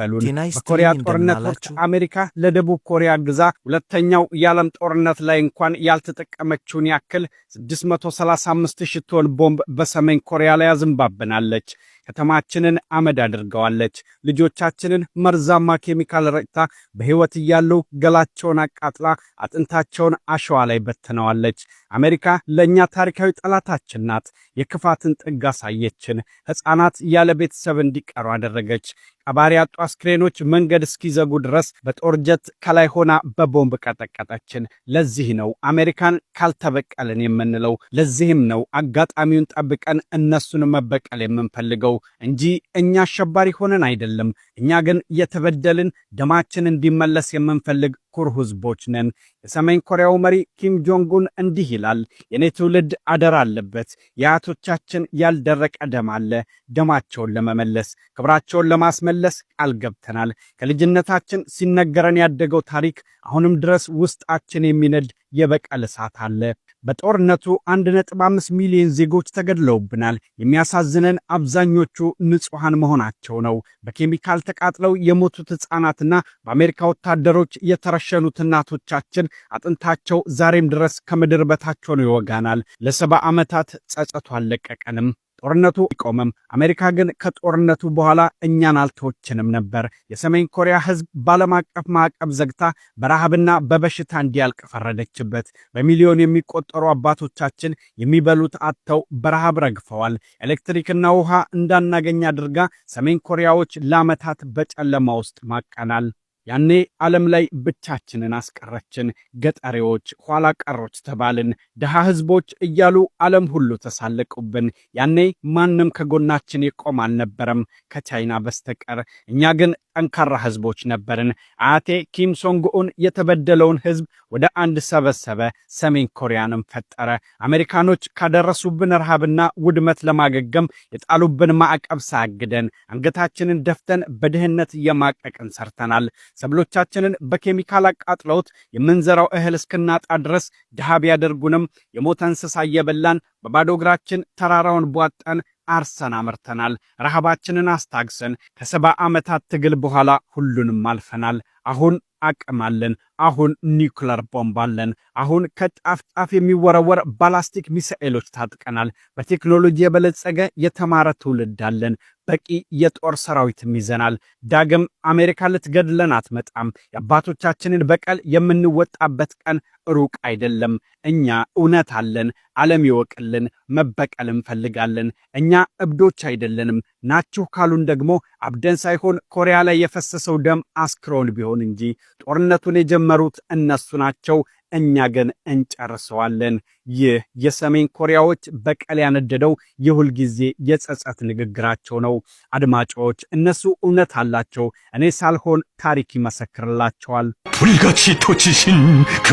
በሉን። ጤና በኮሪያ ይስጥልኝ ጦርነት ወቅት እንደምናላችሁ። አሜሪካ ለደቡብ ኮሪያ ግዛ ሁለተኛው የዓለም ጦርነት ላይ እንኳን ያልተጠቀመችውን ያክል 635 ሺህ ቶን ቦምብ በሰሜን ኮሪያ ላይ አዝንባብናለች። ከተማችንን አመድ አድርገዋለች። ልጆቻችንን መርዛማ ኬሚካል ረጭታ በሕይወት እያሉ ገላቸውን አቃጥላ አጥንታቸውን አሸዋ ላይ በትነዋለች። አሜሪካ ለእኛ ታሪካዊ ጠላታችን ናት። የክፋትን ጥግ አሳየችን። ሕፃናት ያለ ቤተሰብ እንዲቀሩ አደረገች። ቀባሪ ያጡ አስክሬኖች መንገድ እስኪዘጉ ድረስ በጦር ጀት ከላይ ሆና በቦምብ ቀጠቀጠችን። ለዚህ ነው አሜሪካን ካልተበቀልን የምንለው። ለዚህም ነው አጋጣሚውን ጠብቀን እነሱን መበቀል የምንፈልገው እንጂ እኛ አሸባሪ ሆነን አይደለም። እኛ ግን የተበደልን፣ ደማችን እንዲመለስ የምንፈልግ ኩሩ ህዝቦች ነን። የሰሜን ኮሪያው መሪ ኪም ጆንግ ኡን እንዲህ ይላል፦ "የኔ ትውልድ አደራ አለበት። የአያቶቻችን ያልደረቀ ደም አለ። ደማቸውን ለመመለስ፣ ክብራቸውን ለማስመለስ ቃል ገብተናል። ከልጅነታችን ሲነገረን ያደገው ታሪክ አሁንም ድረስ ውስጣችን የሚነድ የበቀል እሳት አለ። በጦርነቱ 1.5 ሚሊዮን ዜጎች ተገድለውብናል። የሚያሳዝነን አብዛኞቹ ንጹሐን መሆናቸው ነው። በኬሚካል ተቃጥለው የሞቱት ሕፃናትና በአሜሪካ ወታደሮች የተረሸኑት እናቶቻችን አጥንታቸው ዛሬም ድረስ ከምድር በታች ሆኖ ይወጋናል። ለ70 ዓመታት ጸጸቱ አልለቀቀንም። ጦርነቱ ቢቆምም አሜሪካ ግን ከጦርነቱ በኋላ እኛን አልተወችንም ነበር። የሰሜን ኮሪያ ሕዝብ በዓለም አቀፍ ማዕቀብ ዘግታ በረሃብና በበሽታ እንዲያልቅ ፈረደችበት። በሚሊዮን የሚቆጠሩ አባቶቻችን የሚበሉት አጥተው በረሃብ ረግፈዋል። ኤሌክትሪክና ውሃ እንዳናገኝ አድርጋ ሰሜን ኮሪያዎች ለዓመታት በጨለማ ውስጥ ማቀናል። ያኔ ዓለም ላይ ብቻችንን አስቀረችን። ገጠሬዎች፣ ኋላ ቀሮች ተባልን። ድሃ ህዝቦች እያሉ ዓለም ሁሉ ተሳለቁብን። ያኔ ማንም ከጎናችን የቆመ አልነበረም ከቻይና በስተቀር። እኛ ግን ጠንካራ ህዝቦች ነበርን። አያቴ ኪም ሶንግ ኡን የተበደለውን ህዝብ ወደ አንድ ሰበሰበ፣ ሰሜን ኮሪያንም ፈጠረ። አሜሪካኖች ካደረሱብን ረሃብና ውድመት ለማገገም የጣሉብን ማዕቀብ ሳያግደን አንገታችንን ደፍተን በድህነት እየማቀቅን ሰርተናል። ሰብሎቻችንን በኬሚካል አቃጥለውት የምንዘራው እህል እስክናጣ ድረስ ድሃ ቢያደርጉንም የሞተ እንስሳ እየበላን በባዶ እግራችን ተራራውን ቧጠን አርሰን አምርተናል። ረሃባችንን አስታግሰን ከ70 ዓመታት ትግል በኋላ ሁሉንም አልፈናል። አሁን አቅም አለን። አሁን ኒውክለር ቦምብ አለን። አሁን ከጫፍ ጫፍ የሚወረወር ባላስቲክ ሚሳኤሎች ታጥቀናል። በቴክኖሎጂ የበለጸገ የተማረ ትውልድ አለን። በቂ የጦር ሰራዊትም ይዘናል። ዳግም አሜሪካ ልትገድለን አትመጣም። የአባቶቻችንን በቀል የምንወጣበት ቀን ሩቅ አይደለም። እኛ እውነት አለን። ዓለም ይወቅልን። መበቀል እንፈልጋለን። እኛ እብዶች አይደለንም። ናችሁ ካሉን ደግሞ አብደን ሳይሆን ኮሪያ ላይ የፈሰሰው ደም አስክሮን ቢሆን እንጂ። ጦርነቱን የጀመሩት እነሱ ናቸው። እኛ ግን እንጨርሰዋለን።" ይህ የሰሜን ኮሪያዎች በቀል ያነደደው የሁልጊዜ የጸጸት ንግግራቸው ነው። አድማጮች፣ እነሱ እውነት አላቸው። እኔ ሳልሆን ታሪክ ይመሰክርላቸዋል። 불같이 터치신 그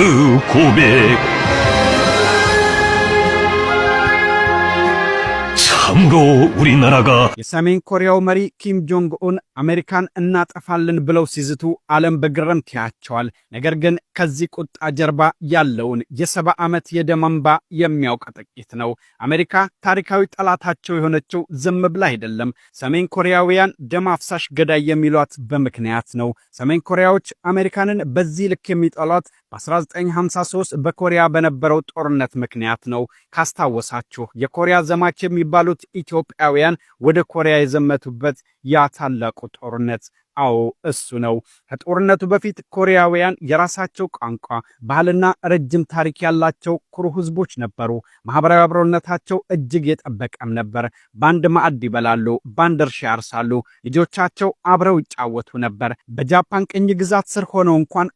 고백 참으로 우리나라가 የሰሜን ኮሪያው መሪ ኪም ጆንግ ኡን አሜሪካን እናጠፋለን ብለው ሲዝቱ ዓለም በግርምት ያያቸዋል። ነገር ግን ከዚህ ቁጣ ጀርባ ያለውን የ70 ዓመት የደም እንባ የሚያውቅ ጥቂት ነው። አሜሪካ ታሪካዊ ጠላታቸው የሆነችው ዝም ብላ አይደለም። ሰሜን ኮሪያውያን ደም አፍሳሽ ገዳይ የሚሏት በምክንያት ነው። ሰሜን ኮሪያዎች አሜሪካንን በዚህ ልክ የሚጠሏት በ1953 በኮሪያ በነበረው ጦርነት ምክንያት ነው። ካስታወሳችሁ የኮሪያ ዘማች የሚባሉት ኢትዮጵያውያን ወደ ኮሪያ የዘመቱበት ያ ታላቁ ጦርነት። አዎ፣ እሱ ነው። ከጦርነቱ በፊት ኮሪያውያን የራሳቸው ቋንቋ፣ ባህልና ረጅም ታሪክ ያላቸው ኩሩ ህዝቦች ነበሩ። ማህበራዊ አብሮነታቸው እጅግ የጠበቀም ነበር። በአንድ ማዕድ ይበላሉ፣ በአንድ እርሻ ያርሳሉ፣ ልጆቻቸው አብረው ይጫወቱ ነበር። በጃፓን ቅኝ ግዛት ስር ሆነው እንኳን